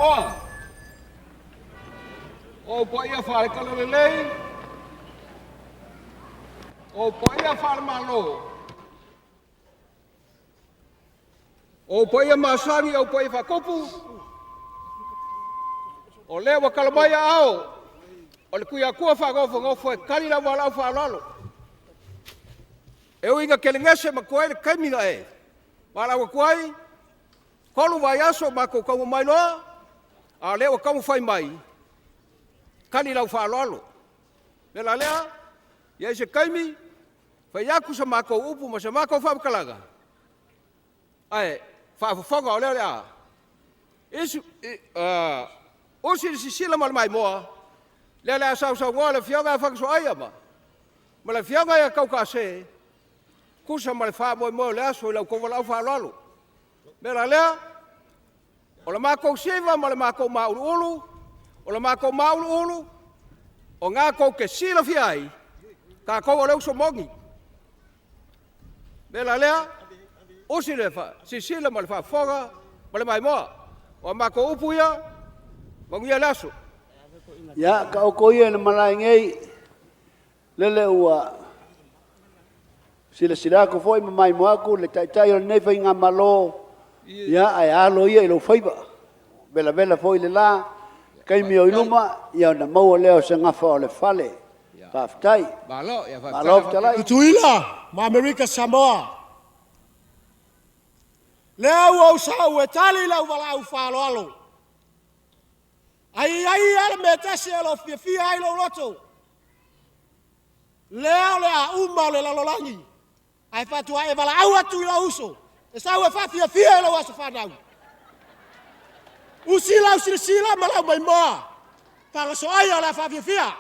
Samoa, o ou paia faale-talalelei, o ou paia faale-Malo, o ou paia masani, o ou paia faatupu, o lea ua tala mai aao o le Tuiatua faanofonofo e tali lau valaau faaaloalo. E ui ina telegese ma tuai le taimi na e valaau atu ai, 3 vaiaso o matou taunuu mai loa, a o lea ua taumafai mai, tali lau faaaloalo. O le mea la lea, i ai se taimi, fai atu sa matou upu ma se matou faamatalaga, ae faafofoga o lea o le a usi le sisila ma le maimoa, lea o le a sausaunoa le Afioga ia Fagasoaia ma le Afioga ia Taugase, tusa ma le faamoemoe o le aso i la outou valaau faaaloalo. O le mea la lea, o le matou siva ma le matou mauluulu, o le matou mauluulu, o lena tou te silafia ai, o tatou o le uso moni. O le mea la lea, usi le silasila ma le faafofoga ma le maimoa. O a matou upu ia, manuia le aso. Ia, taoto ia ina malae nei, lele ua silasila atu foi ma maimoa atu le Taitai o lenei Faigamalo, ia ae alo ia i lou faiva, vela foi le la, taimi o i luma ona maua lea o se gafa o le fale. Faafetai. Malo fetalai. Tutuila ma Amerika Samoa. Lea ua ou sau e tali lau valaau faaaloalo. Ai i ai lava le mea e tasi o lo o fiafia ai lou loto, lea o le a uma le lalolagi, ae faatoa e valaau atu i lou uso e sau e faafiafia i lou aso fanau. Usi lau silasila ma lau maimoa, Fagasoaia o le a faafiafia.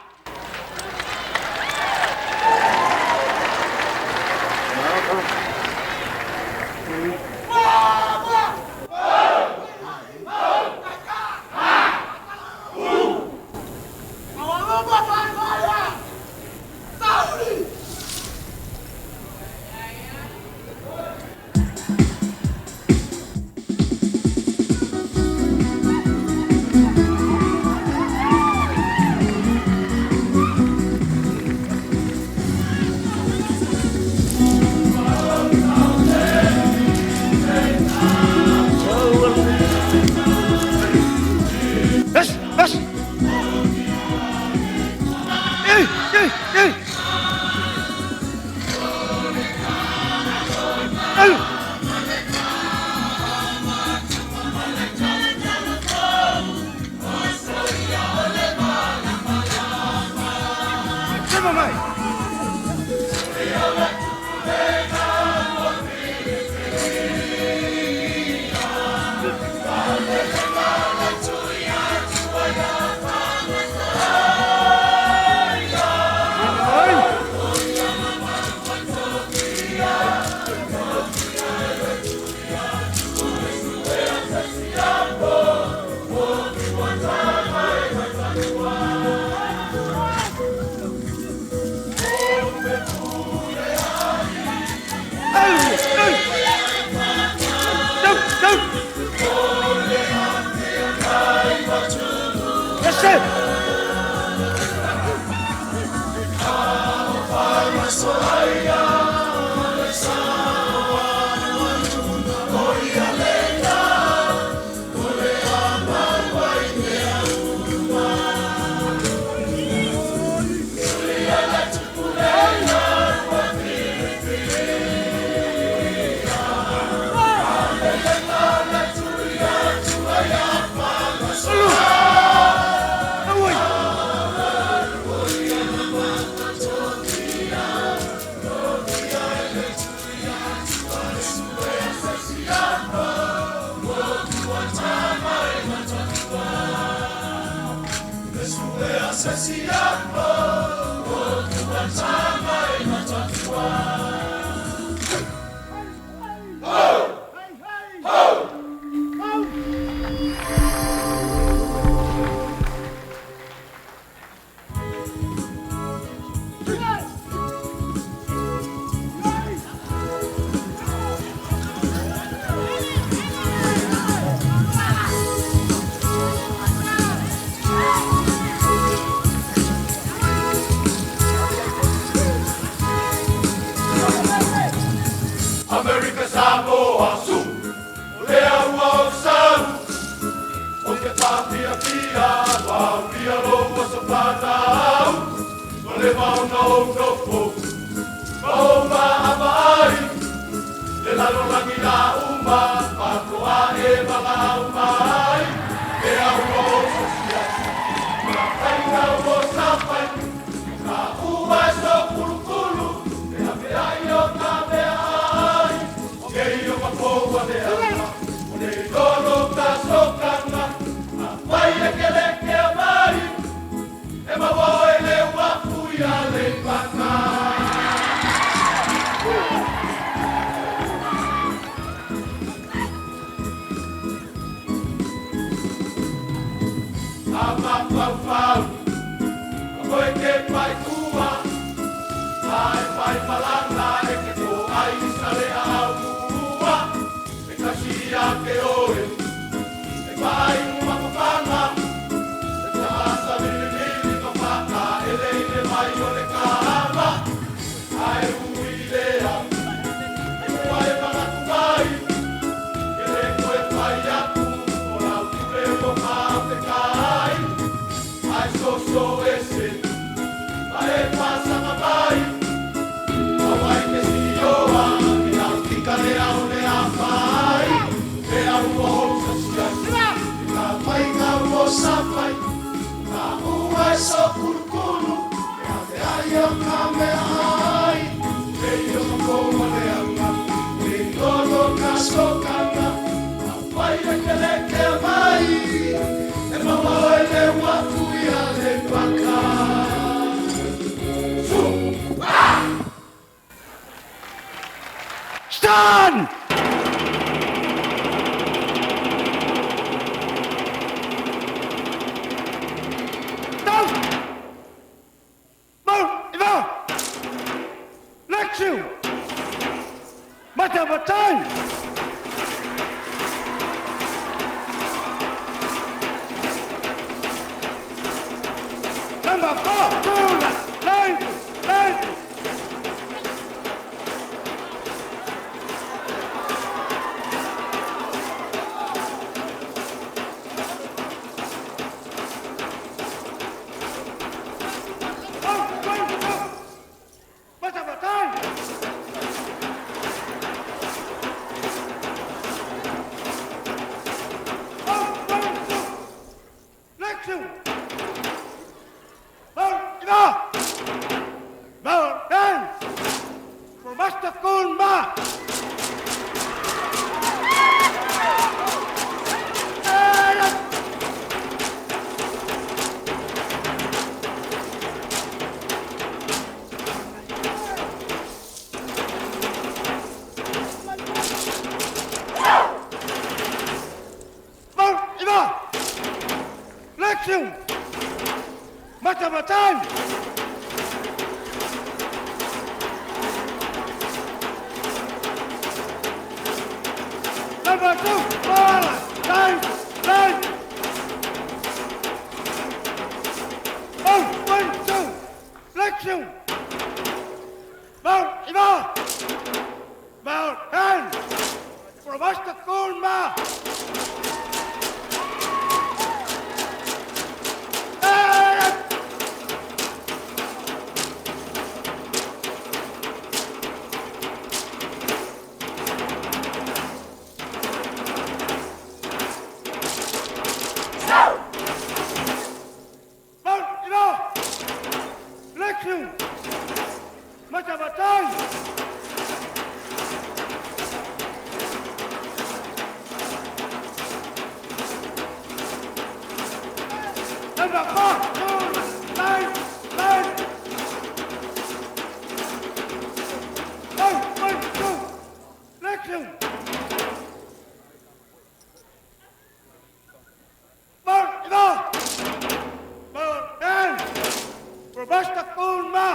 ou nofo ma ou maavaai le lalolagi la uma faatoa e valaau mai e au ua ou sasiasi ma faiga ua safai ka ua e sokulukulu e ave ai o ka mea ai nei o ka poua leaga o nei lolo ka sokanga afai e kelekea mai e maua oe le uafu ia Leipaka. A mafaufau a koe ke pai ua ai pai malanga e ke to ai sa le au ua e kasi ia ke oe e pai uma papanga e taasa mili mili ma whaka e leile mai o le kama ai ui lea ua e manatu mai ke le koe pai atu o lau pule o mafekai ai soso ese ma e pasaga mai Hawaii ke sioa i lau tika le au le afai e au ua ou sasiasi i ka faiga ua safai ka ua e sokulukulu e ave ai o ka mea ai e i o ka poua leaga e i lolo ka sokanga afai e kelekea mai e maua oe le uafu ia Leipaka. Stand! Down! Move! Iva! Lexiu! Mata matai! Number 4, 2, 9, 9. Action! Mata matai! Number 2, 4, 9, 9. 1, 1, 2, flexion! Mount Iva! Mount 10! For Master Kulma! Mount Iva! Flexion! Mata matai! Number 4, 2, 9, 9. 1, 1, 2, flexion! Mount Iva! Mount 10! For Master Kulma!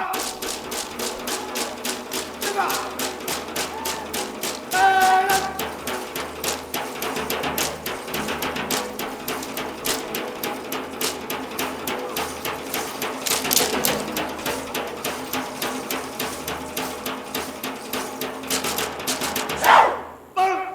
Iva! 9! Mount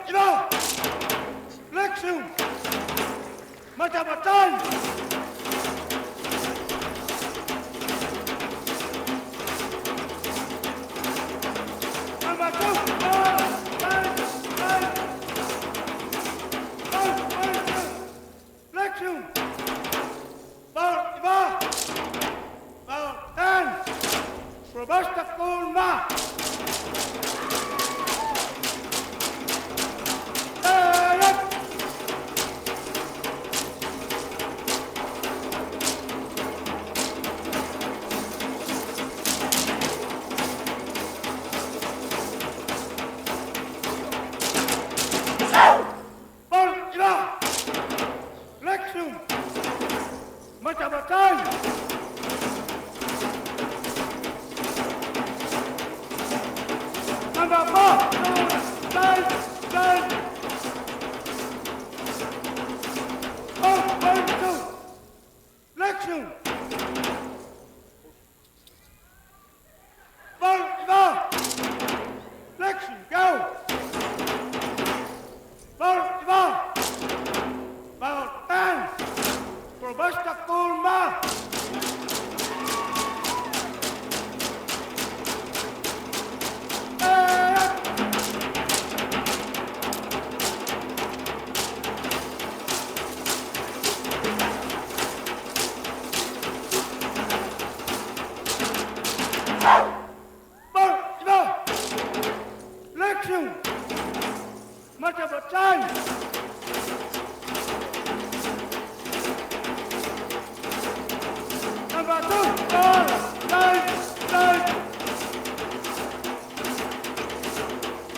Matamatai. Number 2, ball, 9, 9.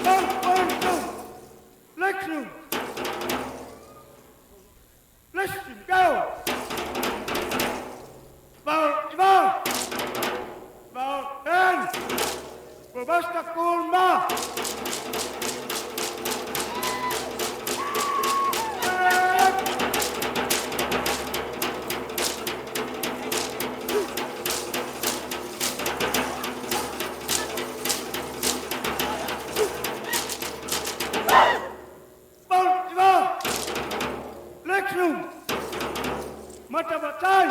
1, 1, 2. Lexum. Listen, go. Ball, Ivan. Ball, 10. Robusta Kulma. Ball, Ivan. Lexum. Matamatai.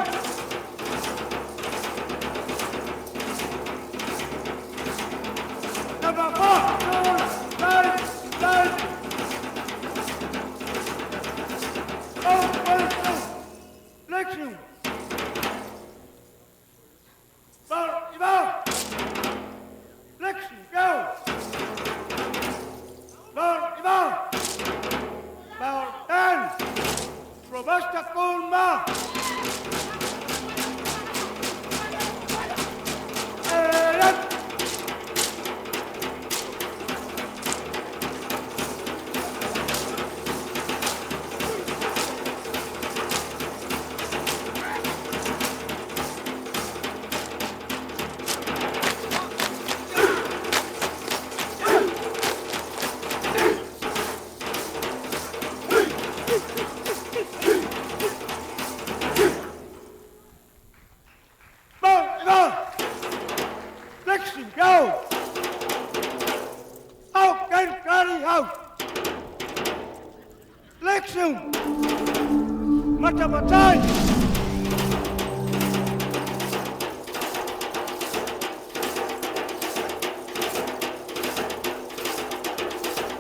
Number 4, 2, 9, 9. 0, 1, 2. Lexum. Ball, Ivan. Lexum, go. Ball, Ivan. Ball, 10. Robusta Kulma. Left. Ball, Ivan. Lexum, go. Out and carry out. Lexum. Matamatai.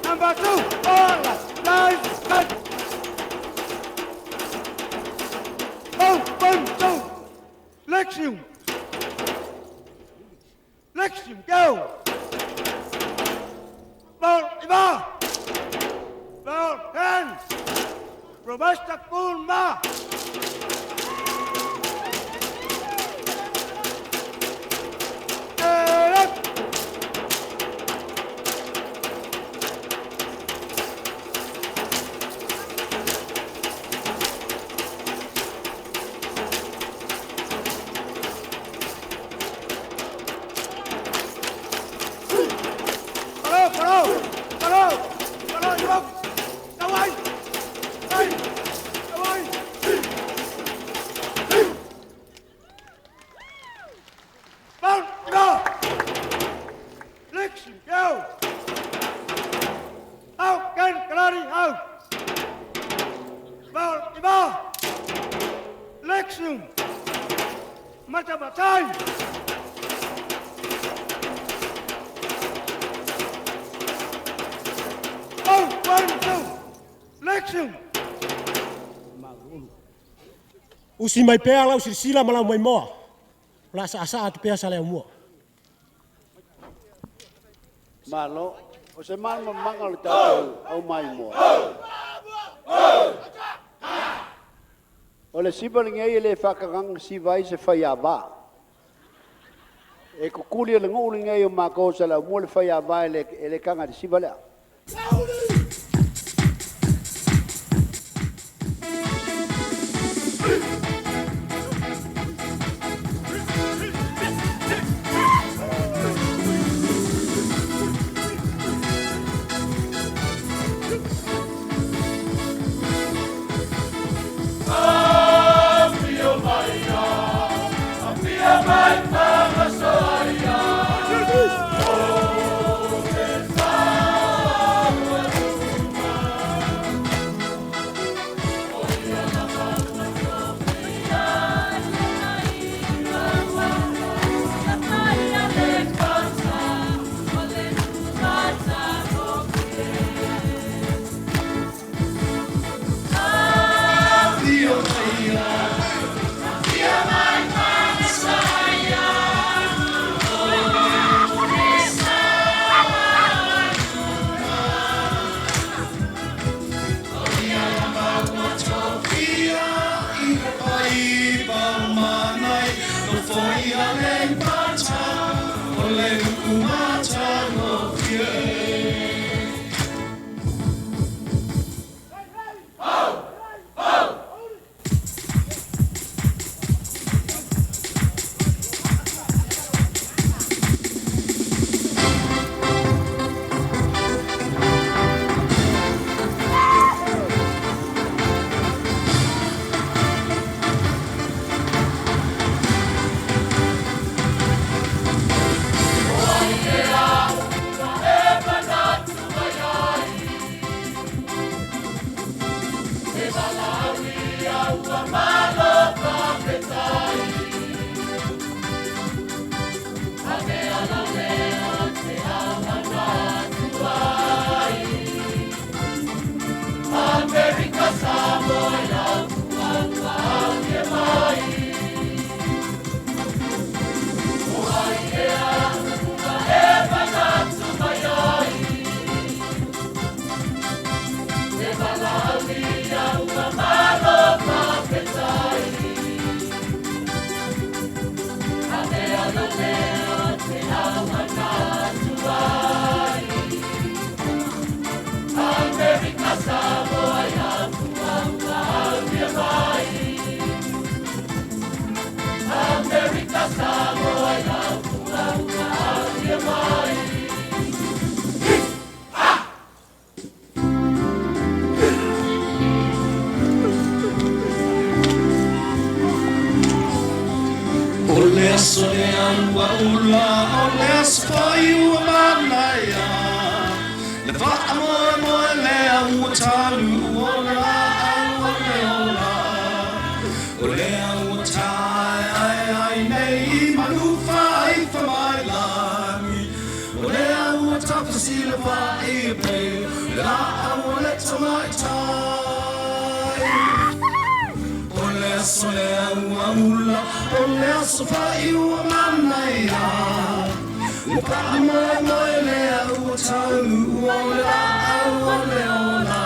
Number 2, ball, 9, 9. 0, 1, 2. Lexum. Lexum, go. Ball, Ivan. Ball, 10. Robusta Kulma. Left. Parou, parou, parou, parou, Ivan. Kawai. Ay, kawai. Ball, Ivan. Lexum, go. Out, can, Kalari, out. Ball, Ivan. Lexum. Matamatai. 0, 1, 2. Lexum. Usi mai pea lau silasila ma lau maimoa. O le a saasaa atu pea sa le aumua. Malo, o se malamalamaga o le tatou au maimoa. O le siva lenei e le faakagaga siva ai se faiāvā. E kukuli e le nuu lenei o makou sa le aumua le faiāvā e le kaga i le siva lea. Afio mai fagasoia. aso lea ua ula, o le aso foi ua manaia. Le faamoemoe lea ua taunuu, o le laau o le ola. O lea ua taeaeae nei i manu faaifa mai lagi. O lea ua tafesilafa'i e pei le laau o le tamaitai. O le aso lea ua ula, o le aso fa'i ua manaia. Le faamoemoe lea ua taunuu, o le laau o le ola.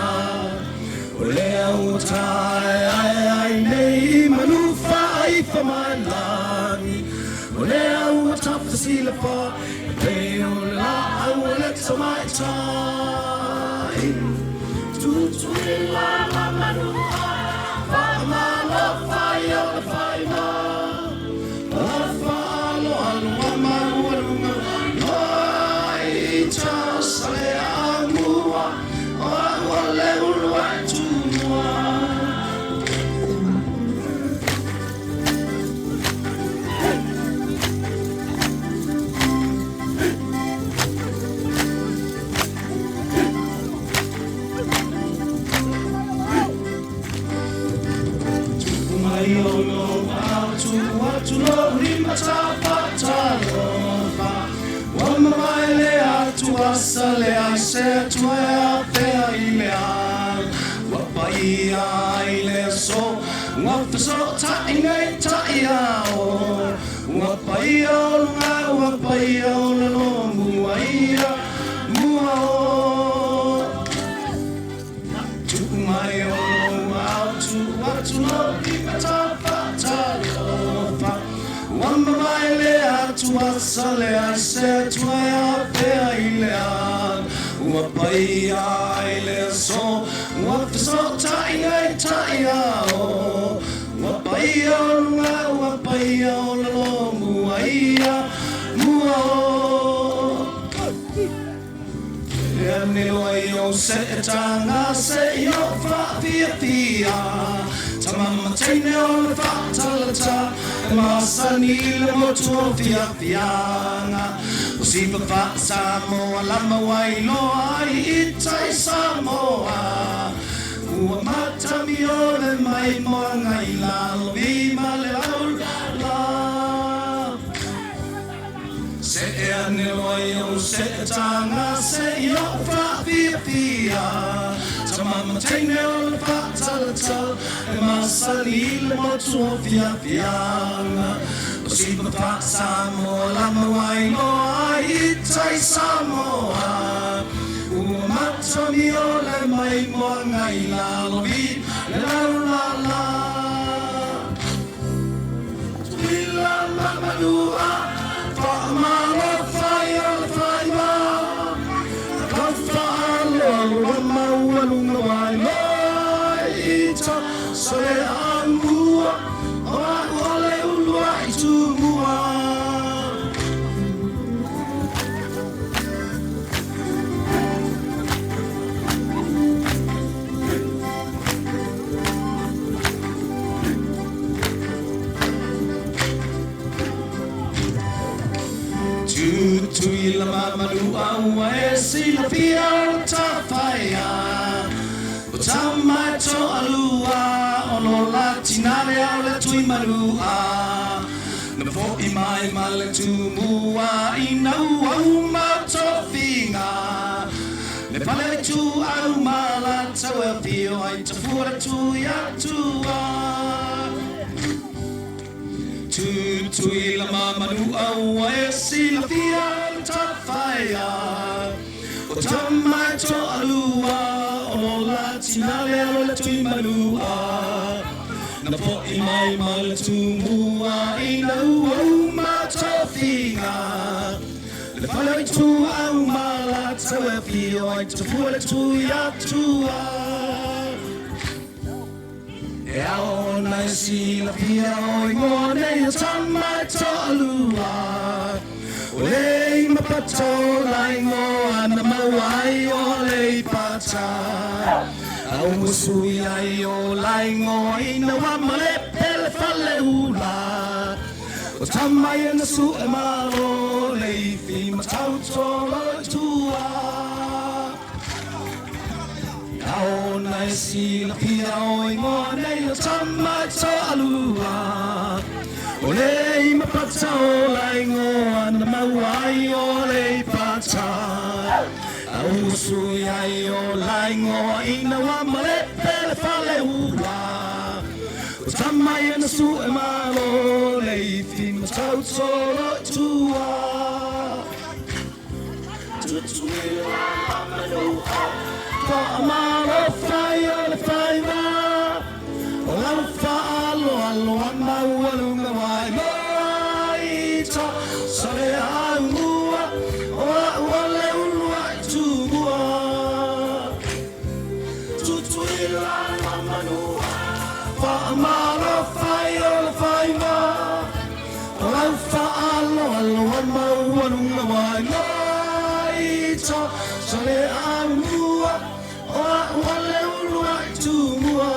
O lea ua taeaeae nei i manu faaifa mai lagi. O lea ua tafesilafa'i e pei o le laau o le tamaitai. Tutuila ma Manua, faamalo fai o le faiva. Faaaloalo maualuga ita sa le amua, o au o le ulu ai tumua. Tupu mai o lou au, tupu atu lou lima tafatalofa. Ua mamae le atu asa le ai se atu e afea i le ao. Ua paia ai le aso, ua fesootai nei taiao. Ua paia o luga, ua paia o lalo, mua ia, mua o. Tupu mai o lou au, tupu atu lou lima tafatalofa. Ua mamae le atu asa le ai se atu e afea i le ao. Ua paia ai le aso, ua fesootai nei taiao. Ua paia o luga, ua paia o lalo, mua ia, mua o. Ea nilo ai o se e tanga se i o whaafiafia. Tamama teine o le whaatalata, e masani le motu o fiafiaga. O sipa faa-Samoa lama wailoa ai i tai Samoa. Ua matami o le mai moaga i lalo i ma le laulala. Se e ane loa i o se e tanga se i o whaafiafia. Tamama teine o le whaatalata, e masani le motu o fiafiaga. O sipa faa-Samoa lama wailoa ai i tai Samoa. Ua matami o le mai moaga i lalo i le laulala. Tuila ma manua, faamalo fai o le faiva. Ka faaaloalo maualuga wailoa ita sa le amua, o au o le ulu ai tumua. Tutui la mamanua ua e silafia o le tafaia. O tamai toalua, o lo latinale au le tui manua. Na fo'i mai ma le tumua ina ua uma tofiga. Le pale tu au ma la tau e fio ai tafua le tui atua. Tutui la mamanua ua e silafia le tafaia. O tamai toalua, o lo latinale au le tui manua. Na fo'i mai ma le tumua ina ua uma tofiga. Le fale tu au ma la tau e fio ai tafua le tui atua. E ao na e silafia o ingoa nei o tamai toalua. O le mapata o la ingoa na maua ai o le pata. Au musui ai o la ingoa ina wa ma le pele fale ula. O tama ia na su'e malo le ifi ma tautolo i tua. Ia ona e silafia o igoa nei o tama e toalua. O le imapata o laigoa na maua ai o le ipata. A ua sui ai o laigoa ina ua malepe le faleula. O tama ia na su'e malo le ifi ma tautolo i tua. Tutuila ma Manua, Faamalo fai o le faiva. O lau faaloalo a maualuga ua iloa i ta sa le aumua. O a'u o le ulu a'i tumua. Tutuila ma Manua, Faamalo fai o le faiva. O lau faaloalo a maualuga ua iloa i ta sa le aumua. O a'u o le ulu a'i tumua.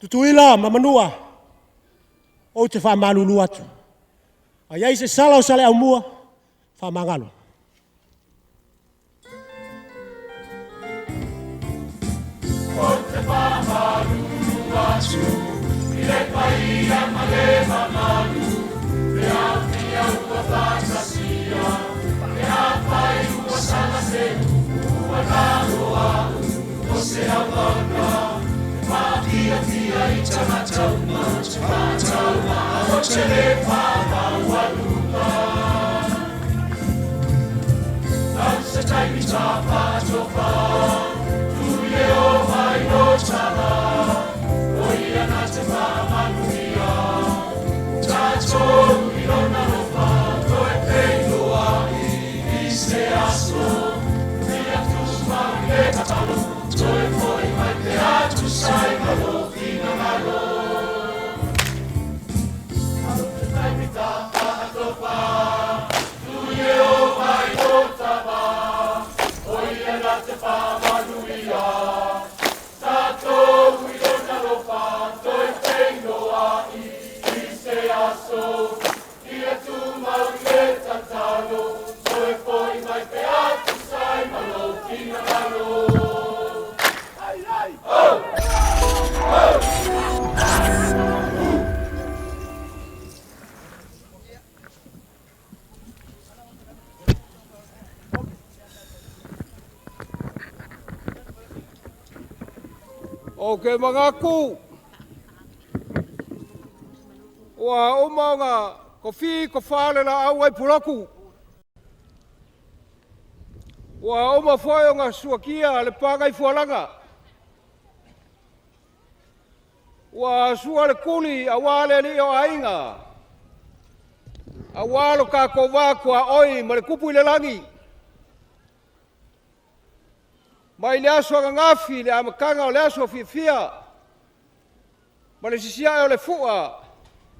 Tutuila ma Manua, ou te faamalulu atu. A i ai se sala o Saleaaumua, faamagalo. Ou te faamalulu atu i le paia ma le mamalu, pe afia ua faatasia, pe afai ua sala se upu ua nalo a'u o se auauna e faatiatia i tagata uma ou te faatauvaa ou te lē faamaualuga. Lau se taimi tafaatofa tu Ieova i lo tala, o ia na te faamanuia tatou i lona alofa toe feiloai i se aso. Ia tumau i le tatalo, toe foi mai pe a tusa ai ma lou finagalo. Lau se taimi tafaatofa tu Ieova i lo tala, o ia na te faamanuia tatou i lona alofa toe feiloai i se aso. Ia tumau i le tatalo, toe foi mai pe a tusa ai ma lou finagalo. O ke manatu, ua uma ona tofi tofa le laau ai pulotu. Ua uma foi ona suatia le pagaifualaga. Ua sua le tuli auā le alii o aiga. Auā lo tatou va tuaoi ma le tupu i le lagi. Mai le aso ananafi le amataga o le aso fiafia ma le sisiae o le fua,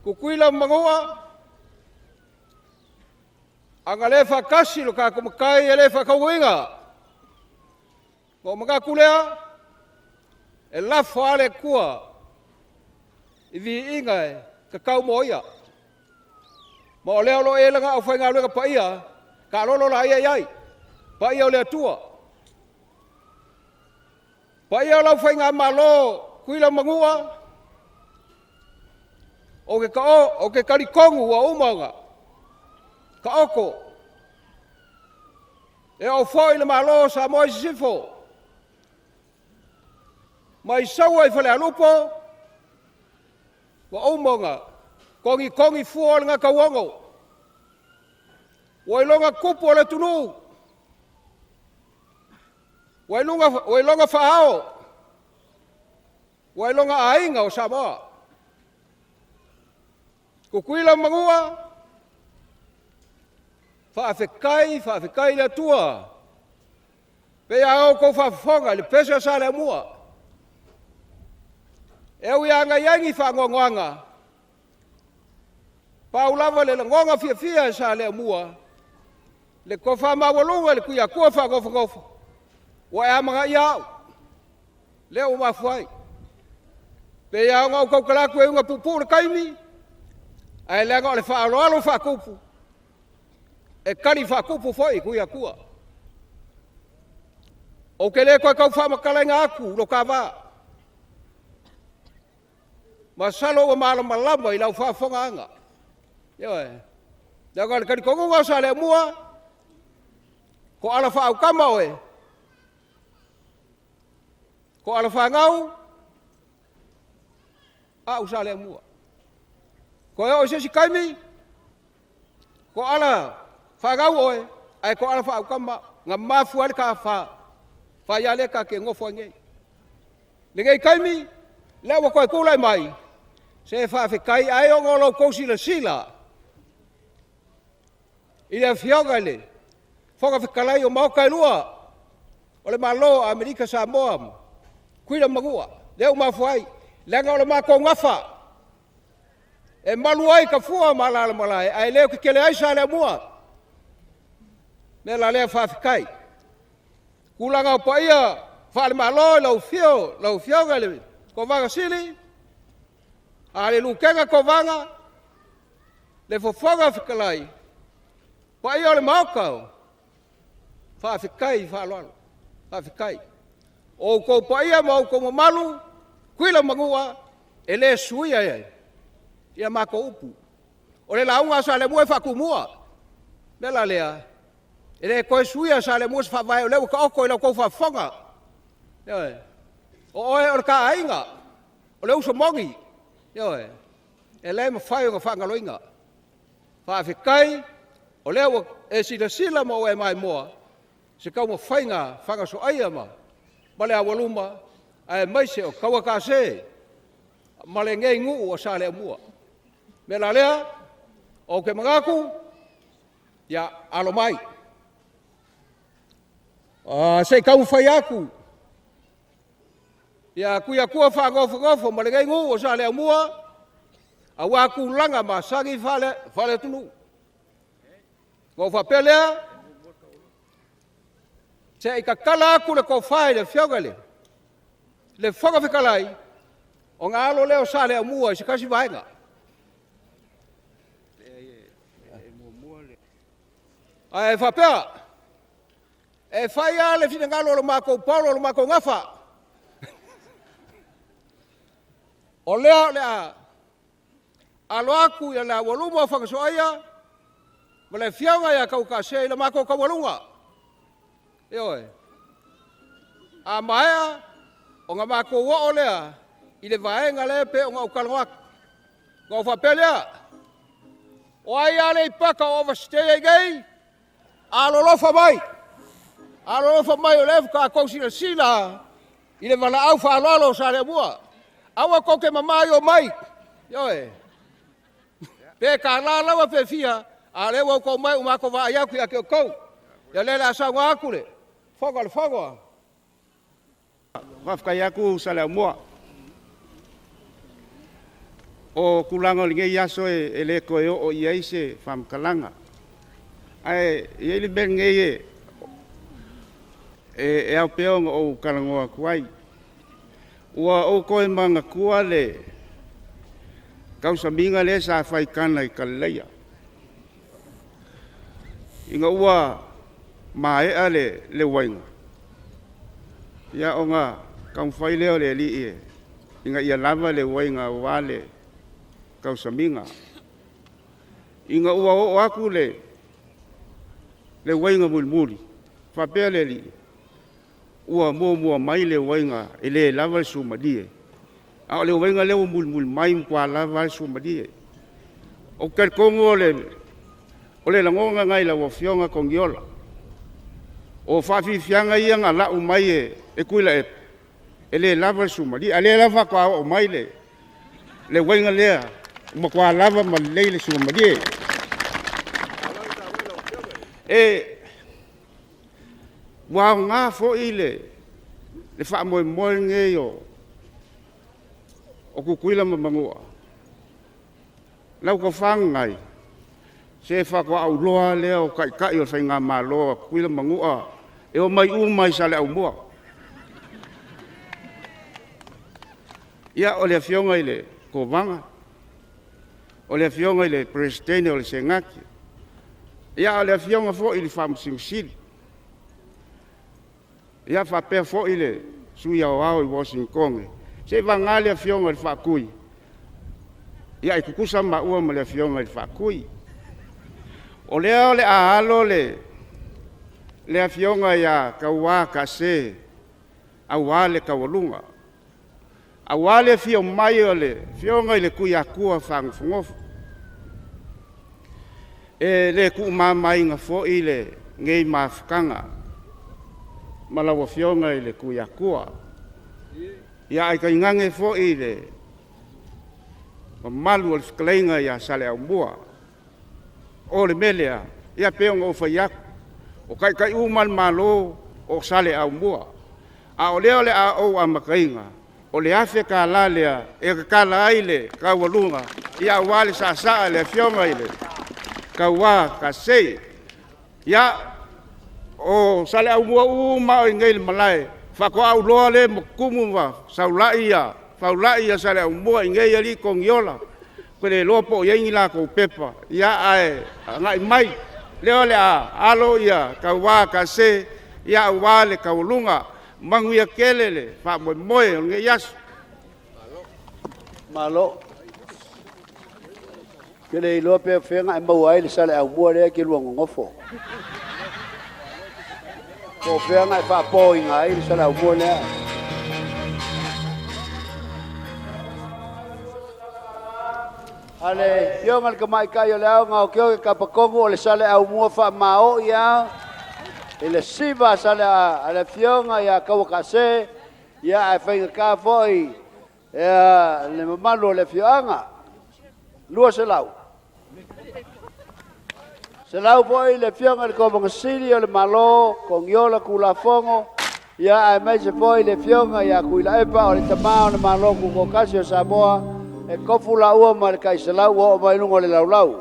Tutuila ma Manua, ana le faatasi lo tatou matai e le faataunuuina. Na ou manatu lea, e lafo lava le Atua i viiga e tatau mo ia. Ma o lea o lo o i ai lana aufaigaluega paia, taalolo laia i ai, paia o le Atua. Paia o lau faigamalo Tutuila ma Manua, ou te talitonu ua uma ona taoto e oo foi le Malo o Samoa i Sisifo, mai Saua i Falealupo, ua uma ona Togitogi fua o le gatauono, ua iloga tupu o le atunuu, ua iloga faa-ao, ua iloga aiga o Samoa. Tutuila ma Manua, faafetai, faafetai i le Atua. E pei lava ona outou faafofoga i le pese a Saleaaumua, e ui lava ina i ai ni faanoanoaga, pau lava le lagona fiafia e Saleaaumua, le tofa maualuga i le Tuiatua faanofonofo, ua e amanaia au, lea ua mafua ai. E pei lava ona ou tautala atu e ui ina puupuu le taimi, ae leaga o le faaaloalo faatupu, e tali faatupu foi e Tuiatua. Ou te le toe tau faamatalaina atu lo ta va, masalo ua malamalama i lau faafofogaaga. Ioe. Leaga o le talitonuga o Saleaaumua, o ala faautama oe, o ala fanau, au Saleaaumua. Toe oo i se isi taimi, o ala fanau oe, ae toala faautama au. Na mafua ai le ta fai lea ta te nonofo ai nei. Lenei taimi, lea ua toe tulai mai, se faafetai, ai ona o lo outou silasila i le Afioga i le Fofoga Fetalai o Maota e Lua o le Malo o Amerika Samoa ma Tutuila ma Manua, lea ua mafua ai, leaga o le matou gafa, e malu ai Tafua ma Alalamalae, ae leotetele ai Saleaaumua. O le mea la lea faafetai. O tulaga paia faale-Malo i lau afio lau Afioga i le Kovana Sili, le Lutena Kovana, le Fofoga Fetalai, paia o le Maota, faafetai faaaloalo, faafetai. O outou paia ma outou mamalu, Tutuila ma Manua, e le suia e a matou upu. O le lauga a Saleaaumua e faatumua. O le mea la lea, e le toe suia e Saleaaumua se faavae o lea ua taoto i la outou faafofoga. Ioe. O oe o le ta aiga, o le uso moni, ioe, e le mafai ona faagaloina. Faafetai o lea ua e silasila ma ua e maimoa i se taumafaiga fagasoaia ma le aualuma, aemaise o tauatasē ma lenei nuu o Saleaaumua. O le mea la lea, ou te manatu, ia, alo mai, se i taumafai atu ia Tuiatua faanofonofo ma lenei nuu o Saleaaumua aua tulaga masani faale-atunuu. Ona ou faapea lea, se i tatala atu le tofa i le Afioga i le Fofoga Fetalai, ona alo lea o Saleaaumua i se tasi vaega. Ae faapea, e fai lava le finagalo o le matou paolo o le matou gafa, o lea o le a alo atu le aualuma o Fagasoaia ma le Afioga ia Tauatasē i le matou taualuga. Ioe. A maea ona matou oo lea i le vaega lea e pei ona ou talanoa atu. Ona ou faapea lea, o ai Aleipata o overstay ai nei, alolofa mai, alolofa mai o lea faatoa outou silasila i le valaau faaaloalo o Saleaaumua. Aua tou te mama i o mai, ioe, pe $1 lava pe fia, a o lea ua outou omai ua matou vaai atu ia te outou. Ia o lea o le a saunoa atu le Fofoga o le Fono. Faafetai atu Saleaaumua. O tulaga o lenei aso e le toe oo i ai se faamatalaga. Ae i ai le mea lenei e ao pea ona ou talanoa atu ai. Ua ou toe manatua le tausamiga lea sa fai i Kana i Kalileia, ina ua maea le uaina, ia ona taumafai lea o le alii ina ia lava le uaina aua le tausamiga. Ina ua oo atu le uaina mulimuli, faapea le Alii, ua muamua mai le uaina e le lava le suamalie, a o le uaina lea ua mulimuli mai ua matua lava le suamalie. Ou te talitonu o le o le lagona lena i lau Afioga Togiola. O faafiafiaga ia na lau mai e Tuilaepa, e le lava le suamalie, a o lea la faatoa oo mai le uaiga lea, ua matua lava ma lelei le suamalie. Ua aoga foi le faamoemoe lenei o Tutuila ma Manua, lau tofa Nanai, se faatoa ou iloa lava lea o taitai o le faigamalo a Tutuila ma Manua, e omai uma lava i Saleaaumua. Ia, o le Afioga i le Kovana, o le Afioga i le Peresetene o le Senate, a o le Afioga foi i le Faamasino Sili, ia faapea foi le Sui Aoao i Uasinitone, seiavagana le Afioga i le Faatui, ia e tutusa maua ma le Afioga i le Faatui. O lea o le a alo le Afioga ia Taua Kase aua le taualuga, aua le afio mai o le Afioga i le Tuiatua Faanofonofo. E le tuumamaina foi lenei mafutaga ma lau Afioga i le Tuiatua, ae tainane foi le mamalu o le fetalaiga ia Saleaaumua. O le mea lea, e pei ona ou fai atu, o taitai uma lava o le Malo o Saleaaumua. A o lea o le a ou amataina, o le $1,000 lea e tatala ai le taualuga aua le saasaa e le Afioga ia Taua Kase. Ia, o Saleaaumua uma lava o i inei i le malae, faatoa ou iloa lea ua tumu ma faulai Saleaaumua i inei alii Togiola. Ou te le iloa po o i ai ni latou pepa, ae agai mai, o lea o le a alo Taua Kase aua le taualuga. Manuia tele le faamoemoe o lenei aso. Malo. Ou te le iloa pe o fea na e maua ai le Saleaaumua lea e te lua nonofo. Po o fea na e faapoina ai le Saleaaumua lea. A le Afioga i le Tamaitai o le Aoga o Tioge Tapatonu o le Saleaaumua faamaoi lava i le siva a le Afioga ia Tauatasē, ae faigata foi le mamalu o le afioaga. 200. 100 foi le Afioga i le Kovana Sili o le Malo, Togiola Tulafono, aemaise foi le Afioga ia Tuilaepa o le Tama o le Malo Tutoatasi o Samoa, e tofu laua ma le tai 100 ua oo mai i luga o le laulau.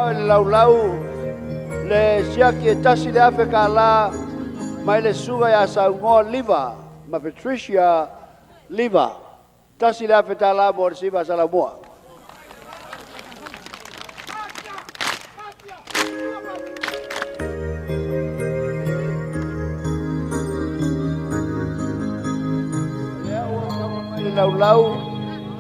Le laulau le siaki e $1,000 mai le susuga ia Saunoa Liva ma Patricia Liva. $1,000 mo le siva a Saleaaumua. Le laulau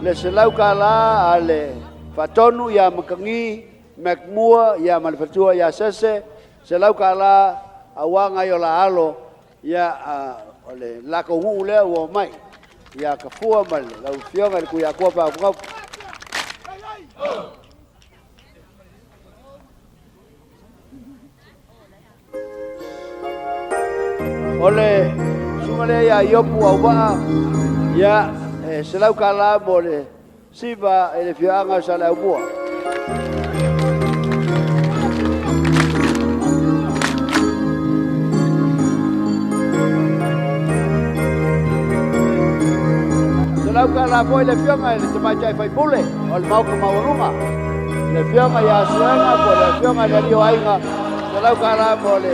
le $100 a le Faatonu ia Matagi McMoore ia ma le faletua ia Sese, $100 aua nai o la alo, ia o le latou nuu lea ua omai ia Tafua ma lau Afioga i le Tuiatua Faaofonofo. O le susuga lea ia Iopu Auvaa, ia, e $100 mo le siva i le afioaga o Saleaaumua. $100 foi le afioga i le Tamaitai Faipule o le Maota Maualuga, le afioga ia Suega po o le afioga i le Alii o Aiga, $100 mo le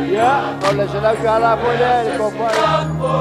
Ia, o le $100 foi lea i le tofa.